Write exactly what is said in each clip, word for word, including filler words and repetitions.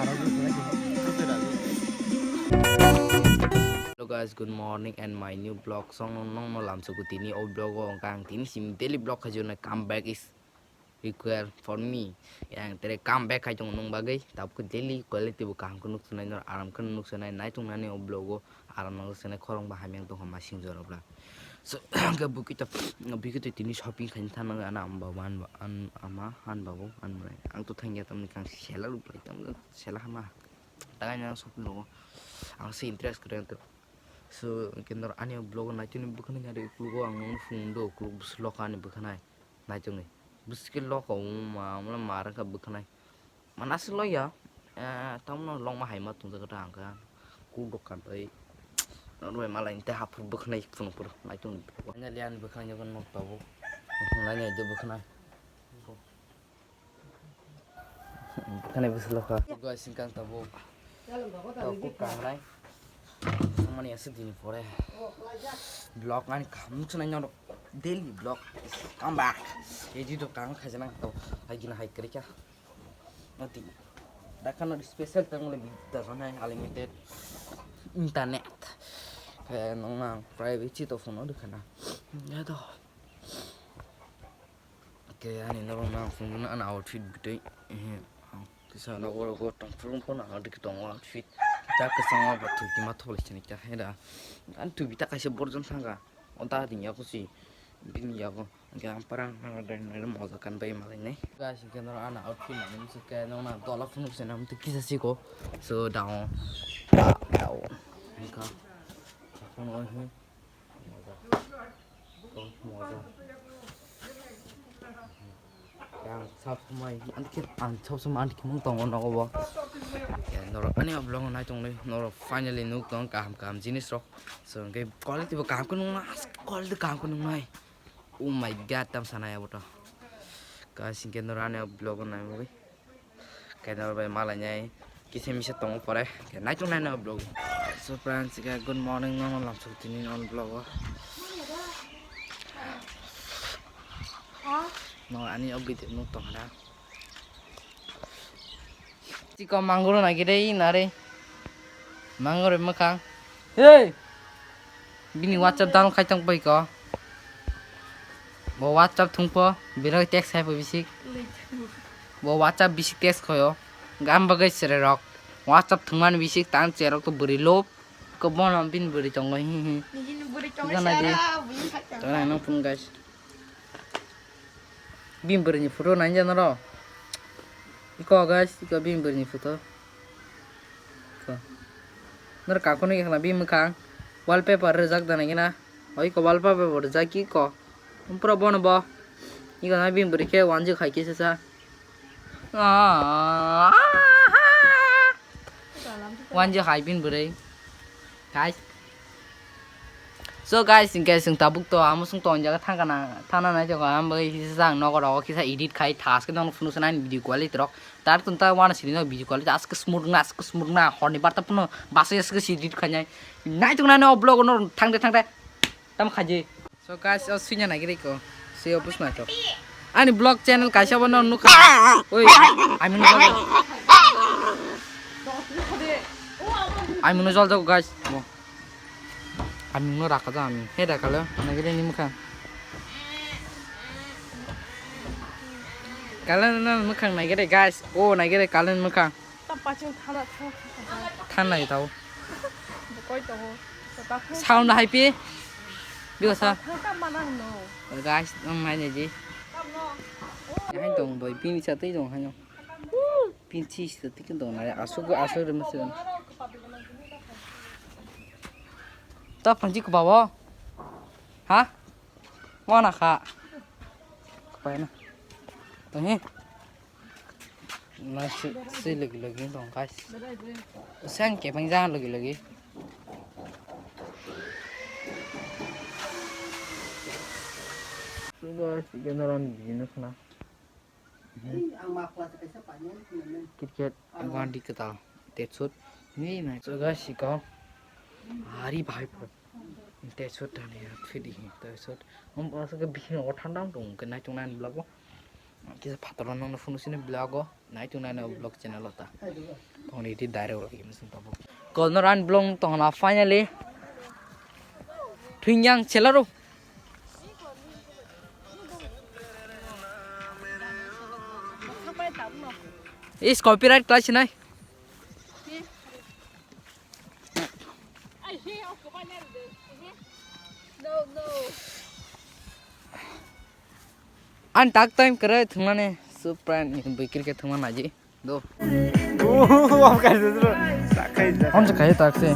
Hello guys, good morning and my new vlog. Song nong nong no lamsuku tini o vlog o ang tini sim daily vlog khaijona, come back is required for me. Yang tere come back khai tong nung bagwi tabuk daily quality bo kaham khe nuk sunai, nor aram khe nuk sunai, nai tong nani o vlog o aram nang sunai, khorang ba hamyang tong ma sing jora bla. So ga bukito bukito tini shopping khai thang nang ana amba ban an ama han babu an brai ang to thangya tamni kang sela rup lai tam sela hama tangai nang shopping rogo ang se interest kre to. So kendor ani vlog nai tini bukhani ari klugo ang nung phung do klug slok ani bukhanai. Naitok ni bwswk khe lok o wngma wngma ma rwkha bwkhanai. Mana se loya, eh, tamno longma hai ma tongjago ta ang kha. Kuk dokan bai. Norbai malai te haphur bwkhanai phunuk phuru naitok ni. Nanya lian bwkhanai jogon nok tabuk. Nanya de bwkhanai. Bwkhanai bwswk lokha. Guys, singkang tabuk. Tabuk kangnai. Mani aswk dini pore. Vlog ani kaham nuksanai norok. Daily vlog. Come back. Edit rok kang khaijana to. Hai gina hai krika. Nati. Dakano special tang le bidda sanai unlimited internet. Kaya nong nang privacy to phone o dikana. Ya to. Kaya ani norok nang phone na ana outfit bitoi. Kisa nogo rogo tong phurung phurung ang dik tongo outfit. Ta kwchang o ba thuk kima thok lai sini kya heda. An tu bita kaisa borjon thanga. Onta ring yago si. Bini yago. Hingke ang parang nang dai nai moja kan bai malai nai. Guys, hingke norok ana outfit nang misi ke nong na dola phunuk se nam tu kisa siko. So down. Down. Hingka. Sakon oi hi. Moja. Moja. Yang sab samai antik an sab samai antik mung tongo nogo bo. Ya norok ani vlog nai tong nai norok finally nuk tong kaham kaham jinis rok. So hingke quality bo kaham khe nung nai, quality kaham khe nung nai. Oh my God, tam sanai abo to. Guys, hingke norok ani vlog nai mui. Khe norok bai malai nai kisa misa tongo pore. Khe naitok nai no vlog. So friends, khe good morning, nono lamsok tini non vlog o. No ani o video nuk tong hana. Chiko mangoro nai gede nare. Mangoro mwkhang. Hey! Bini WhatsApp download khai tong pai ko. Bo WhatsApp thungpo, biro text khai po bisik. Bo WhatsApp bisik text khoyo. Gam bagai sere rok. WhatsApp thungman bisik tan cherok to buri lop. Ko bono bin buri tongo hi hi. Nini buri tongo. Gana di. Sara, buri khai tongo. Tara nang phun guys. Bini bwrwini photo nainjak norok. Iko guys, iko bini bwrwini photo. Iko. Norok kakhwlwi wngkha na bini mwkhang. Wallpaper rwjak da naikhe na. O iko wallpaper bo rwjak iko. Pura bono bo. Iko na bini bwrwi khe wanjwk hai khe sasa. Wanjwk hai bini bwrwi. Guys. So guys, hingke chwng tabuk to amo chwng tong jaga thangkana thana nai jaga ang bai kisa ang nogo rogo kisa edit khai thaske nono phunuksa nai video quality rok tar tun ta wana sini no video quality aske smooth na aske smooth na horni barta puno basa aske si edit khai nai nai tung nai no vlog no thangde thangde tam khaji. So guys, o sunya nai giri ko si o bus nai to ani vlog channel kaisa bo no nukha oi ami no jol ami no jol jago guys. Aming no raka jang aming. He da kalo, nagere ni mukhang. Kalo no mukhang nagere guys. O nagere kalo ni mukhang. Tapa chwng thana thana. Than nai tao. Bukoi to ho. Sound hai pi. Bigo sa. Thang ta mana no. Guys, nang nai ni ji. Hai tong boy, pini sa tei tong hai no. Pinchi sita tikin dong nai asuk asuk rem se. Ta panji ko bawo. Ha? Wana kha. Ko pai na. To he. Na si si lagi lagi dong guys. Sang ke pang jang lagi lagi. Sudah si general business na. Cricket guarantee kwtal. Tetsut. Ni nai. So guys, sikao. Hari bhai pho. Tetsut tani fidi. Tetsut. Hum asa ke bikin o thanda tung ke nai tung nai blogo. Kisa phataro nongno phunuk sini vlog o, nai tung nai vlog channel o ta. Tongni iti direct lagi musun tabuk. Kol no ran blong tongna finally. Thwingyang chelaro. Is copyright clash nai. An tak time kere thumane supra ni bikir ke thumana ji do. Hom se khayo tak se.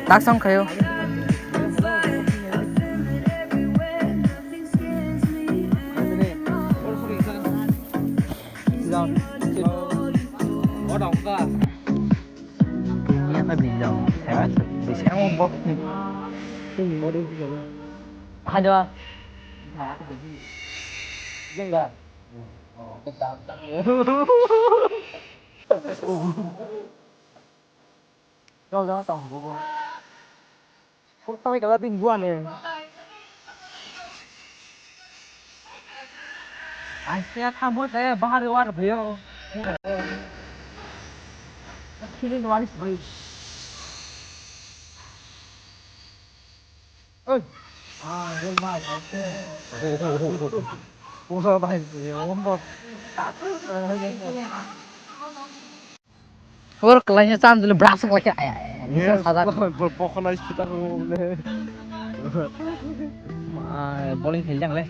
Tak sam khayo. Yang na bijang. Bisa yang bok. Hanya. Jengga. Jol jol tong bubu. Kok tawai kala bini buane. Asia thambo saya bahar war bhaiyo. Kiri waris bhai. Oi. Ah, jol ma. Pura bhai, ombo. Or kelainya chan dulu brush kelai. Ai, ai, ai, bisa sadar. Bo, bo, bo, khonai sita ko ne. Ai, bowling khel jang le.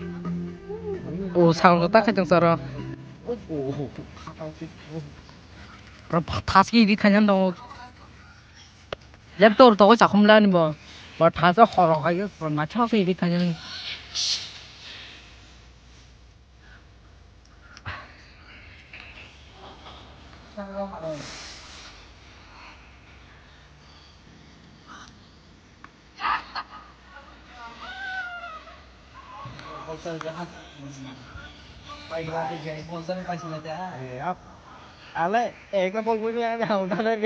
O, sang ko ta khai tong saro. Pura thas ki di khanyan dong. Laptop to ko chakhum la ni bo. Pura thas ko khoro khai pura ma chok ki di khanyan. Ale, ekla bol bol ya, na, na, na,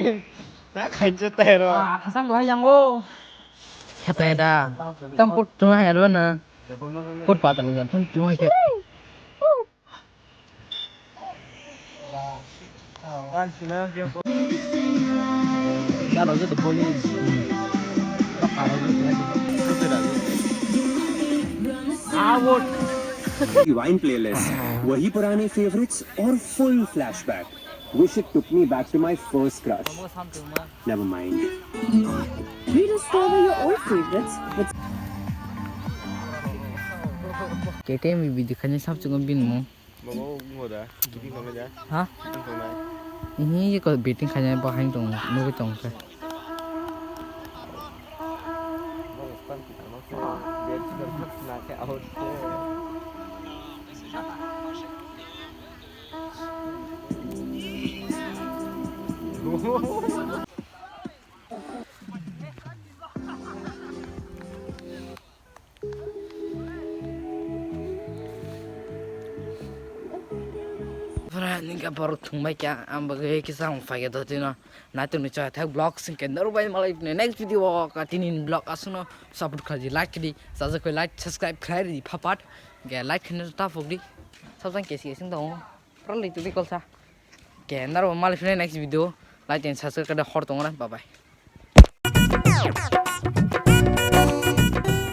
na, khainche tero. Ah, khasang dua yang o. Khete da. Tam put tu hai lo na. Put pa ta lo, tam tu hai. Rewind playlist, वही पुराने favorites और full flashback. Wish it took me back to my first crush. Never mind. Rediscover your old favorites with K T M video khani sab chungo bin mo. Mama mo da, kiting kong ja. Ha? Kiting kong na. Ini ko betting khani bahai tong, nugui tong khe. Friend, ningka borok thungbai kya, ang bagwi kisa ang phaikhe dotino. Naitungni chaya thak vlog singke norok bai malai next video o ka tini vlog asuno support khlaidi, like khidi, sajak koi like, subscribe khlai ridi phapat. Ge like khini ta phokdi. Sabjang kesi kesi tongo. Pro le tudi kolsa. Ke naro mali fine next video. Like and subscribe kada hor tongora. Bye bye.